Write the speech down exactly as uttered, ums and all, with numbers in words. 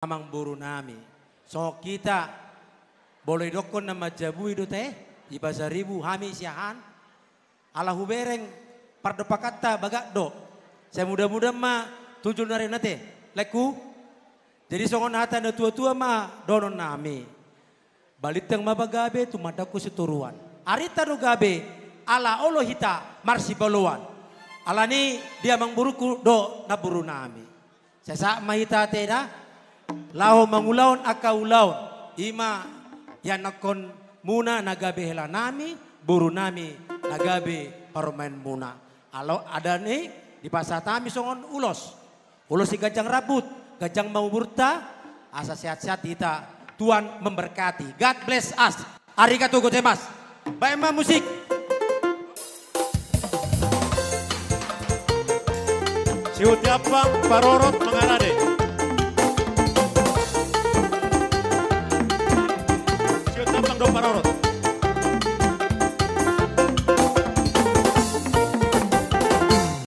amangboru nami. Songon hita, molo didokkon na manjabui do te, di Pasaribu, hami siahaan. Ala hubereng pardopakanta bagak do. Sai mudah-mudahan ma tu jolma na ro i nate, laengku. Jadi songon hata na tua-tua ma dohonon nami. Balintang ma pagabe tumandangkon sitoruan. Arinta do gabe ala olo hita marsibaloan. Alani i di amangborungku dohot namboru nami. Sai sahat ma hita ate da, laho mangulahon angka ulaon. I ma ianakhon muna na gabe hela nami, boru nami na gabe parumaen muna. Ala adong i dipasahat hami songon ulos. Ulos i ganjang rambut, ganjang ma umurta, asa sehat-sehat hita, Tuhan memberkati. God bless us. Arigato gozaimasu. Baen ma musik. Sihutang ampang parorot mangarade. Sihutang ampang do parorot.